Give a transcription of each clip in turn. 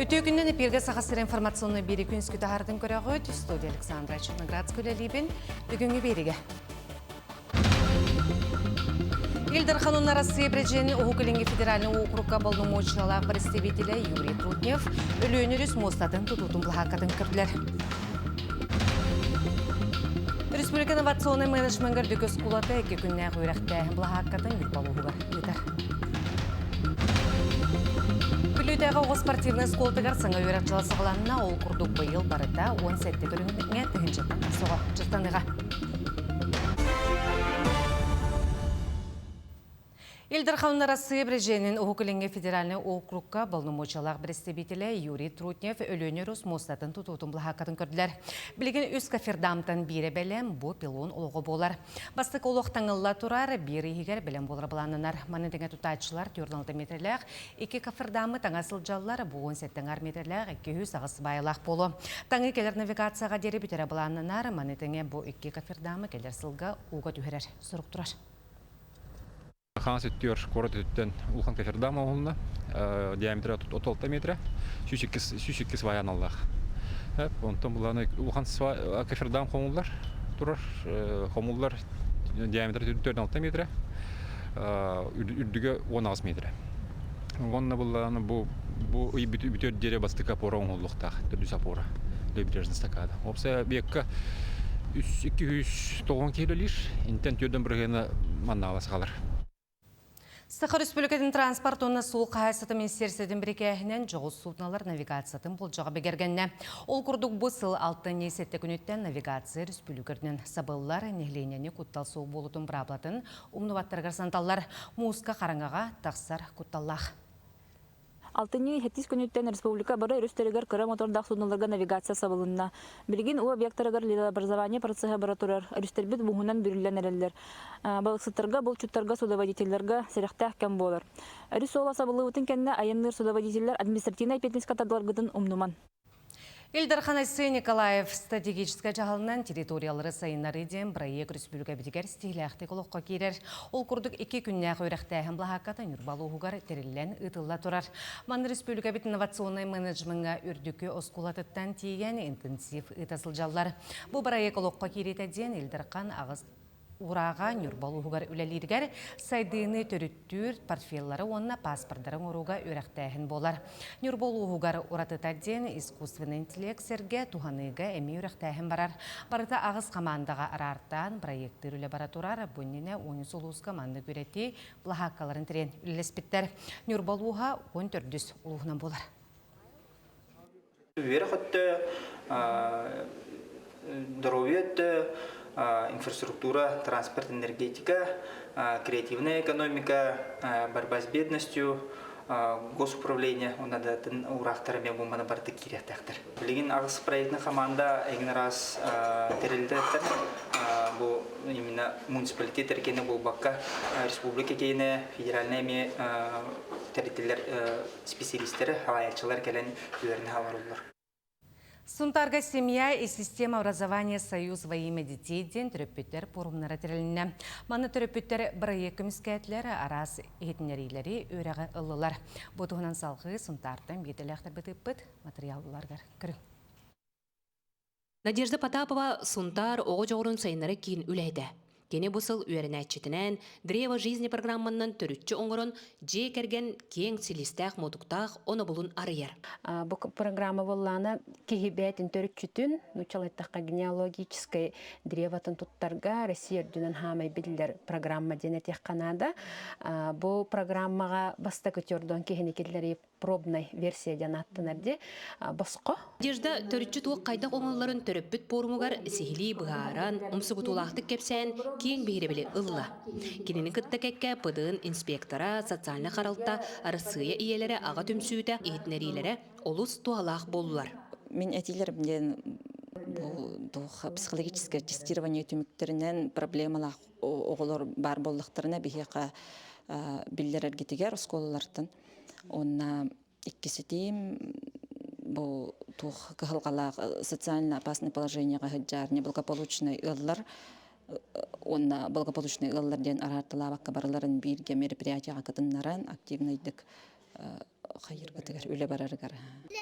Үтүө күннэн эпиргэ Саха сирэ информационный биэри күнүскү таһаартын көрөҕүт. Студия Александра Черноградская үлэлиибин. Бүгүҥҥү биэригэ. Ил Дархан уонна Россия Президенин Уһук Илиҥҥи федеральнай уокурукка боломуочуйалаах представителэ Юрий Трутнев Өлүөнэ өрүс муостатын тутуутун былаһааккатын көрдүлэр. Республика инновационнай менеджмеҥҥа үрдүкү оскуолата икки күннээх үөрэхтээһин былаһааккатын Ньурба улууһугар ыытар. Бүлүүтээҕи оҕо спортивнай оскуолатыгар саҥа үөрэх дьыла саҕаланна. Ол курдук быйыл барыта 17 көрүҥҥэ тыһыынчаттан тахса оҕо дьарыктаныаҕа. Ил Дархан Арассыыйа Президенин Уһук Илиҥҥи федеральнай округка боломуочуйалаах бэрэстэбиитэлэ Юрий Трутнев Өлүөнэ өрүс муостатын тутуутун былаһааккатын көрдүлэр. Билигин үс кофердамтан биирэ бэлэм, бу пилон олоҕо буолар. Бастакы олох таҥылла турар, биир иһигэр бэлэм буолара былааннанар. Маны тэҥэ тутааччылар 46 метрэлээх икки кофердамы таҥа сылдьаллар, бу 17 аҥаар метрэлээх 208 баайалаах буолуо. Таҥыы кэлэр навигацияҕа диэри бүтэрэ былааннанар, маны тэҥэ бу икки кофердамы кэлэр сылга ууга түһэрэр сорук турар. Хаҥас өттүгэр куорат өттүттэн улахан кофердам оҥоһулунна. Диаметра 36 метра, 102 свая аналлаах. Онтон буланы улахан кофердам хомуллар турар. Хомуллар диаметра 46 метра, үрдүгэ 18 метра. Уонна буллааны бу бу ый бүтүөр диэри бастакы опора оҥоһуллуохтаах, төрдүс опора, левобережный эстакада. Уопсайа объекка 290 киһи үлэлиир, интэн түөрдэн бырыһыана маннаала сахалар. Саха Республикатын транспорт уонна суол хаһаайыстыбатын министиэристибэтин бирикээһинэн дьоҕус суднолар навигациятын болдьоҕо бигэргэннэ. Ол курдук бу сыл алтынньы сэттэ күнүттэн навигация республика үрдүнэн сабыллар, нэһилиэнньэни куттал суох буолуутун быраабылатын умнубаттарыгар санаталлар. Мууска хараҥаҕа тахсар кутталлаах. Алтынньы сэттис күнүттэн республика бары өрүстэригэр кыра мотордаах судноларга навигация сабылынна. Билигин уу объектарыгар ледообразование процеһа бара турар, өрүстэрбит буһунан бүрүллэн эрэллэр. Балыксыттарга, булчуттарга, судоводителлэргэ сэрэхтээх кэм буолар. Өрүс суола сабыллыбытын кэннэ айанныыр судоводителлэр административнай эппиэтинэскэ тардыларгытын умнуман. Ил Дархан Айсен Николаев стратегическай дьаһалынан территориялары сайыннарыы диэн бырайыак республикабытыгар ситиһилээхтик олоххо киирэр. Ол курдук икки күннээх үөрэхтээһин былаһаакката Ньурба улууһугар тэриллэн ыытылла турар. Манна республикабыт инновационнай менеджмеҥҥа үрдүкү оскуолатыттан тиийэн интенсив ыыта сылдьаллар. Бу бырайыак олоххо киириитэ диэн Ил Дархан аҕыс Урааҕа Ньурба улууһугар үлэлииригэр сайдыыны төрүттүүр портфеллары уонна пааспардары оҥорууга үөрэхтээһин буолар. Ньурба улууһугар уратыта диэн искусственный интеллект сэргэ туһаныыга эмиэ үөрэхтээһин барар. Барыта аҕыс хамаандаҕа араартаан проектыыр үлэ бара турар. Бу иннинэ 13 улууска маннык үөрэтии былаһааккаларын тэрийэн үлэлэспиттэр. Ньурба улууһа 14 улууһунан буолар. Үөрэх өттө, доруобуйа өттө, инфраструктура, транспорт, энергетика, креативная экономика, борьба с бедностью, госуправление уонна да атын уураахтар эмиэ бу маны барыта киириэхтээхтэр. Билигин аҕыс проектный команда эҥин араас тэрилтэлэр бу именно муниципалитет эркиэнэ буолбакка республика киэнэ федеральнай эмиэ тэрилтэлэр специалистары, салайааччылар кэлэн үөрэнэ олороллор. Сунтаарга «Семья и система образования Союз во имя детей» диэн төрөппүттэр пуорумнара тэрилиннэ. Манна төрөппүттэр бырайыак көмүскээтилэр, араас иһитиннэриилэри үөрэҕи ыллылар. Бу туһунан салҕыы Сунтаартан биирдэлээхтэрбит ыыппыт матырыйаалларыгар көрүҥ. Надежда Потапова Сунтаар оҕо дьоҕурун сайыннара киин үлэһитэ. Кини бу сыл үөрэнээччитинээн Древо жизни программанан төрүччү оҥорон дьиэ кэргэн киэҥ силистээх-мутуктаах онобулун арыйар. Бу программа буоллаана киһи бэйэтин төрүччүтүн, нууччалыйтахха генеалогическай древотын туттарга Россия үрдүнэн хаамай биллэр программа диэн этиэххэ наада. Бу программаҕа бастакы төрдөн киһини киллэрии пробнай версия диэн ааттанар дии босхо. Надежда төрүччү туох хайдах оҥоллорун төрөппүт пуорумугар сиһилии быһааран, умсугутуулаахтык кэпсээн киэҥ биһирэбили ылла. Кинини кытта кэккэ ПДН инспектора, социальнай харалта, Арассыыйа ийэлэрэ аҕа түмсүүтэ иһитиннэриилэрэ олус туһалаах буоллулар. Мин этиилэрим диэн бу психологическое тестирование түмүктэринэн проблемалаах оҕолор баар буоллахтарына биһиэхэ биллэрэргитигэр оскуолалартан Уонна иккиситиим бу туох кыһалҕалаах социально опасное положениеҕа сылдьар неблагополучнай ыаллар уонна благополучнай ыаллар диэн араарталаабакка барыларын бииргэ мероприятиеҕа кытыннаран активнайдык хайырбытыгар үлэ барарыгар.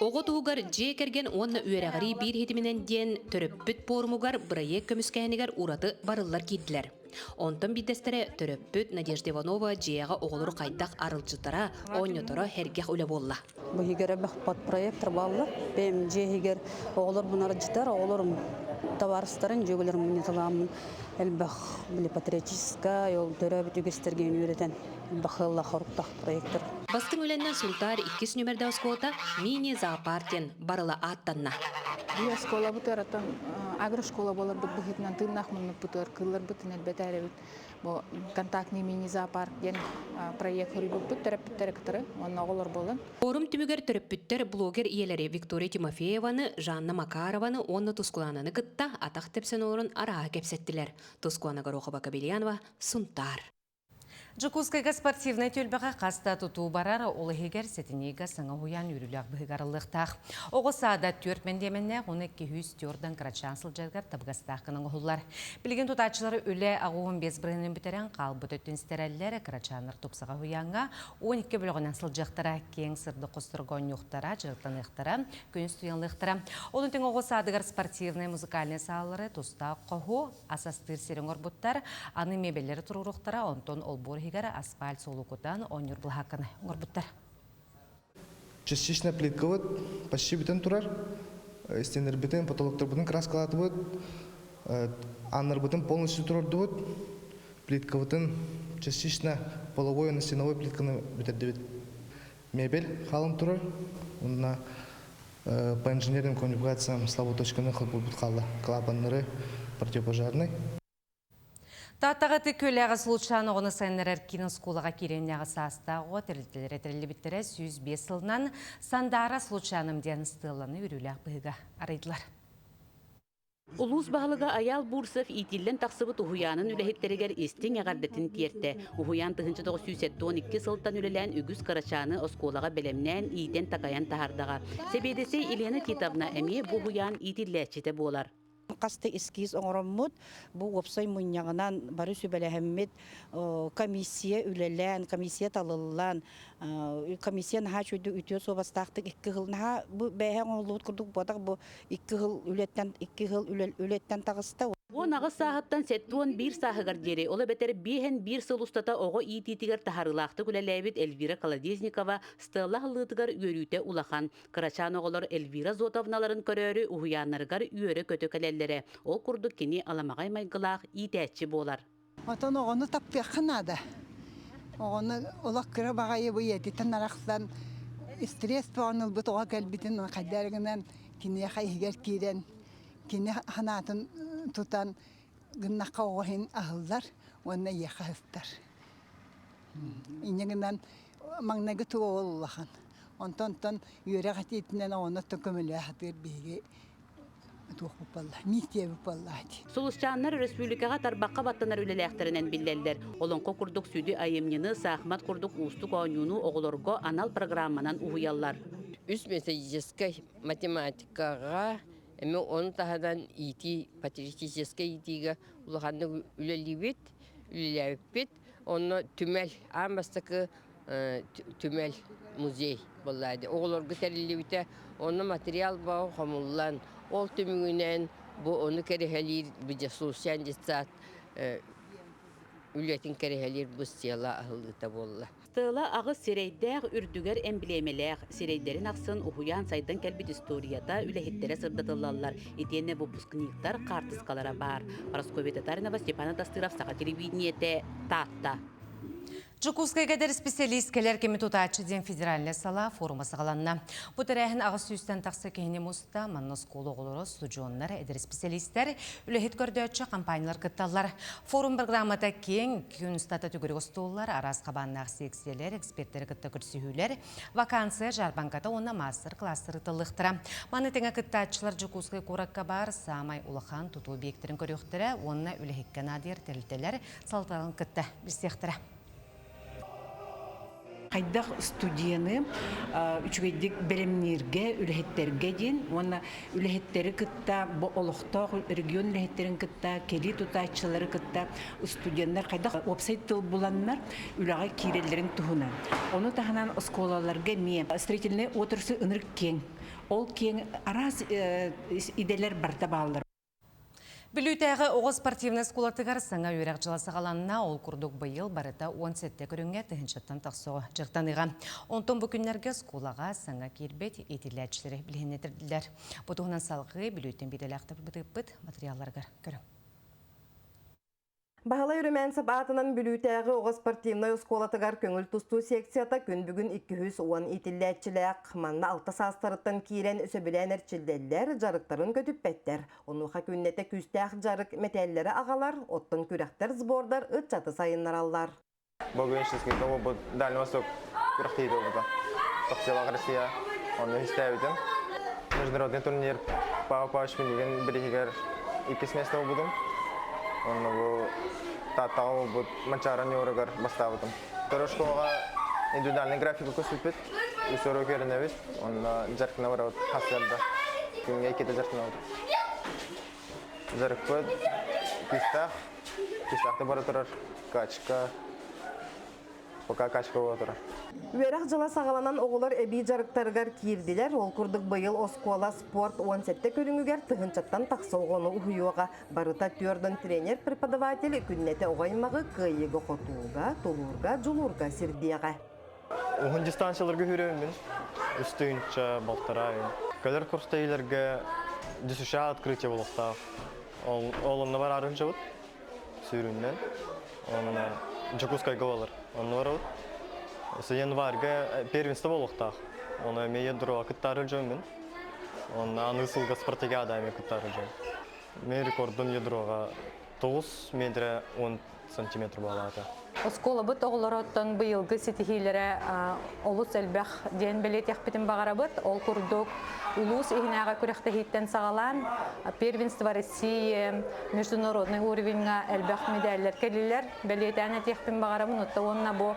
Оҕо туһугар дьиэ кэргэн уонна үөрэҕирии биир ситиминэн диэн төрөппүт пуорумугар бырайыак көмүскээһинигэр ураты барыллар киирдилэр. Онтон биирдэстэрэ төрөппүт Надежда Иванова дьиэҕэ оҕолору хайдах арылдьытара, оонньоторо сэргэх үлэ буолла. Бу иһигэр элбэх подпроектор бааллар. Бэйэм дьиэ иһигэр оҕолорбун арылдьытар, оҕолорум табаарыстарын, дьүөгэлэрин мунньуталааммын элбэх били патриотическай, ол төрөөбүт үгэстэргэ үөрэтэн элбэх ыаллаах-хоруктаах проектор. Бастыҥ үлэннэн Сунтаар иккис нүмердээх оскуолата мини-зоопарк диэн барыла ааттанна. Биир оскуолабытыгар оттон агрошкола буоларбыт быһыытынан тыыннаах муннукпутугар кыылларбытын элбэтээрэбит. Бу контактный мини-зоопарк диэн проект хоруйбуппут төрөппүттэри кытары уонна оҕолор буолан. Форум түмүгэр төрөппүттэр блогер ийэлэри Виктория Тимофееваны, Жанна Макарованы уонна Тускулаананы кытта атах тэпсэн олорон арааһы кэпсэттилэр. Тускулана Горохова-Кобельянова, Сунтаар. Дьокуускайга спортивнай түөлбэҕэ хас да тутуу барар, ол иһигэр сэтинньигэ саҥа уһуйаан үөрүүлээх быһыгарыллыахтаах. Оҕо саада түөрт мэндиэмэннээх уонна 204 кырачаан сылдьарыгар табыгастаах гына оҥоһуллар. Билигин тутааччылар үлэ 85 бырыһыанын бүтэрэн хаалбыт өттүн ситэрэллэр, кырачааннар тупсаҕа уһуйааҥҥа 12 бөлөҕүнэн сылдьыахтара, киэҥ сырдык хосторго оонньуохтара, дьарыктаныахтара, күнүс туйанлыахтара. Онон тэҥ оҕо саадыгар спортивнай, музыкальнай сааллары, тустаах хоһу, ас астыыр сири оҥорбуттар, аны мебеллэри туруоруохтара, онтон олбуор иһигэр асфальт суолу кутан оонньуур былаһаакканы оҥорбуттар. Частично плиткабыт почти бүтэн турар. Стенербитин, потолоктарбытын краскалаатыбыт, ааннарбытын полностью турордубут. Плиткабытын частично половой уонна стеновой плитканы бүтэрдибит. Мебель хаалан турар. Уонна по инженерным коммуникациям слабую точканы холбуурбут хаалла. Клапаннары противопожарный. Тааттаҕа Күөлээҕи Сулучаан оҕону сайыннарар киин оскуолаҕа киириэннээҕи саастаах оҕо тэрилтэлэрэ тэриллибиттэрэ 105 сылынан Сандаара Сулучааным диэн ыстыалланы үөрүүлээх быһыыга арыйдылар. Улуус баһылыга Айаал Бурцев иитиллэн тахсыбыт уһуйаанын үлэһиттэригэр истиҥ эҕэрдэтин тиэртэ. Уһуйаан 1972 сылтан үлэлээн үгүс кырачааны оскуолаҕа бэлэмнээн, иитэн-такайан таһаардаҕа. Сэбиэдиссэй Елена Титовна эмиэ бу уһуйаан иитиллээччитэ буолар. Хас да эскиз оҥороммут, бу уопсай мунньаҕынан бары сүбэлэһэммит, комиссия үлэлээн, комиссия талыллан, комиссия наһаа үчүгэйдик үтүө суобастаахтык икки сыл наһаа бу бэйэ оҥоһуллубут курдук буотах бу икки сыл үлэттэн икки сыл үлэттэн таҕыста. 18 сааһыттан 71 сааһыгар диэри, ол эбэтэр биэһэн биир сыл устата оҕо иитиитигэр таһаарыылаахтык үлэлээбит Эльвира Колодезникова Стелла аһыллыытыгар үөрүүтэ улахан. Кырачаан оҕолор Эльвира Зотовналарын көрөөрү уһуйааннарыгар үөрэ-көтө кэлэллэрэ. Ол курдук кини аламаҕай майгылаах иитээччи буолар. Отон оҕону таптыахха наада. Оҕону олох кыра баҕайы бу ийэтиттэн арахсан стресс бөҕөнү ылбыт оҕо кэлбитин хайдах эрэ гынан киниэхэ иһигэр киирэн кини санаатын тутан гыннахха оҕо иһин аһыллар уонна ийэхэ сыстар. Инньэ гынан маҥнайгы туга ол улахан. Онтон үөрэх этиитинэн оҕону көмөлөһө сатыыр биһиги туохпут буолла, миссиябыт буолла дии. Сулусчааннар өрөспүүбүлүкэҕэ тарбахха баттанар үлэлээхтэринэн биллэллэр. Олоҥхо курдук сүдү айымньыны, саахымат курдук уустук оонньууну оҕолорго анал программанан уһуйаллар. Үс методическай математикаҕа эмиэ ону таһынан иитии, патриотическай иитиигэ улаханнык үлэлиибит, үлэлээбиппит. Онно түмэл, аан бастакы түмэл, музей буолла дии. Оҕолорго тэриллибитэ. Онно материал бөҕө хомуллан, ол түмүгүнэн бу ону кэрэһэлиир Видеосусян детсад үлэтин кэрэһэлиир бу стела аһыллыыта буолла. Стела аҕыс сирэйдээх, үрдүгэр эмблемэлээх, сирэйдэрин ахсын уһуйаан сайдан кэлбит историята, үлэһиттэрэ сырдатыллаллар. Итиэннэ выпускниктар хаартыскалара баар. Парасковья Татаринова, Степан Атастыров, Саха телевидениетэ, Таатта. Дьокуускайга эдэр специалист кэлэр кэми тутааччы диэн федеральнай салаа форума саҕаланна. Бу тэрээһин аҕыс сүүстэн тахса киһини муста, манна оскуола оҕолоро, студеннар, эдэр специалистэр, үлэһит көрдөөччү компаниялар кытталлар. Форум программата киэҥ, күн устата төгүрүк остуоллар, араас хабааннаах секциялар, экспертэри кытта көрсүһүүлэр, вакансия дьаарбаҥката уонна маастар-кылаастар ыытыллыахтара. Маны тэҥэ кыттааччылар Дьокуускай куоракка баар саамай улахан тутуу объектарын көрүөхтэрэ уонна үлэһиккэ наадыйар тэрилтэлэр салталарын кытта билсиэхтэрэ. Хайдах студияны үчүгэйдик бэлэмнииргэ, үлэһиттэргэ диэн уонна үлэһиттэри кытта бу олохтоох регион үлэһиттэрин кытта, кэлии тутааччылары кытта студеннар хайдах уопсай тыл буланнар үлэҕэ киирэллэрин туһунан. Ону таһынан оскуолаларга эмиэ строительнай отрасль ынырык киэҥ. Ол киэҥ араас идэлэр барыта бааллар. Бүлүүтээҕи оҕо спортивнай оскуолатыгар саҥа үөрэх дьыла саҕаланна. Ол курдук быйыл барыта 17 көрүҥҥэ тыһыынчаттан тахса оҕо дьарыктаныаҕа. Онтон бу күннэргэ оскуолаҕа саҥа киирбит иитиллээччилэри билиһиннэрдилэр. Бу туһунан салҕыы Бүлүүттэн биирэлээхтэр бытыыппыт матырыйаалларыгар көрүҥ. Баһылай Румянцев аатынан Бүлүүтээҕи оҕо спортивнай оскуолатыгар көҥүл тустуу секцията күн бүгүн 210 иитиллээччилээх. Манна алта саастарыттан киирэн сөбүлээн эрчиллэллэр, дьарыктарын көтүппэттэр. Онуоха күннэтэ күүстээх дьарык мэтээллэри аҕалар, оттон күрэхтэр, сбордар ыччаты сайыннараллар. Благовещенский буолбут Дальний Восток күрэхтэһиитэ буолбута. Тахсыылаах Россия онно үстээбитим. Международный турнир Павел Павлович Пинигин бириһигэр иккис место буолбутум. Онно бу Тааттаҕа буолбут Манчаара Ньуоругар бастаабытым. Второй школаҕа индивидуальный графика көспүппүт. Үс уруок үөрэнэбит. Онно дьарыктана барабыт хас сыарда. Күҥҥэ иккитэ дьарыктанабыт. Дьарыкпыт күүстээх. Күүстээхтик бара турар качка пока качка буола турар. Үөрэх дьыла саҕаланан оҕолор эбии дьарыктарыгар киирдилэр. Ол курдук быйыл оскуола спорт 17 көрүҥүгэр тыһыынчаттан тахса оҕону уһуйуоҕа. Барыта түөрдөн тренер-преподаватель күннэтэ оҕо аймаҕы кыайыыга-хотууга, тулуурга, дьулуурга сирдиэҕэ. Уһун дистанцияларга сүүрөбүн үс тыһыынча балтараа Кэлэр курстайыларга ДЮСШ открытие буолуохтаах. Ол, ол онно бараары сылдьабыт сүүрүүннэн. Онно Дьокуускайга буолар. Онно барабыт. Январьга первенство буолуохтаах. Оны эмиэ ядроға кыттаары сылдьабын. Онно аны сылга спартакиада эмиэ кыттаары сылдьабын. Мен рекордум ядроға 9 метр 10 сантиметр буолаата. Оскуолабыт оҕолороттон быйылгы ситиһиилэрэ олус элбэх диэн бэлиэтиэхпитин баҕарабыт. Ол курдук улуус иһинээҕи күрэхтэһииттэн саҕалаан первенство России международный уровеньҥа элбэх медаллар кэллилэр. Бэлиэтээн этиэхпин баҕарабын. Отто уонна бу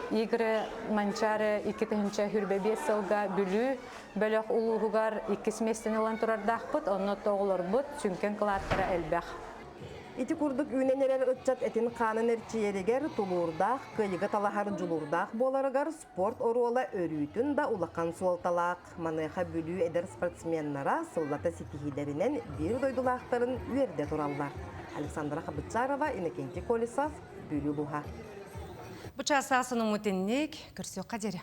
Игры Манчары 2025 сылга Бүлүү бөлөх улууһугар иккис миэстэни ылан турардаахпыт. Онно оҕолорбут сүҥкэн кылааттара элбэх. Ити курдук үүнэн эрэр ыччат этин-хаанын эрчийэригэр тулуурдаах, кыайыыга талаһар дьулуурдаах буоларыгар спорт оруола өрүүтүн да улахан суолталаах. Маныаха Бүлүү эдэр спортсменнара сыллата ситиһиилэринэн биир дойдулаахтарын үөрдэ тураллар. Александра Хабытчарова, Иннокентий Колесов, Бүлүү улууһа. Бу чаас саас унуммут инник, көрсүөххэ диэри.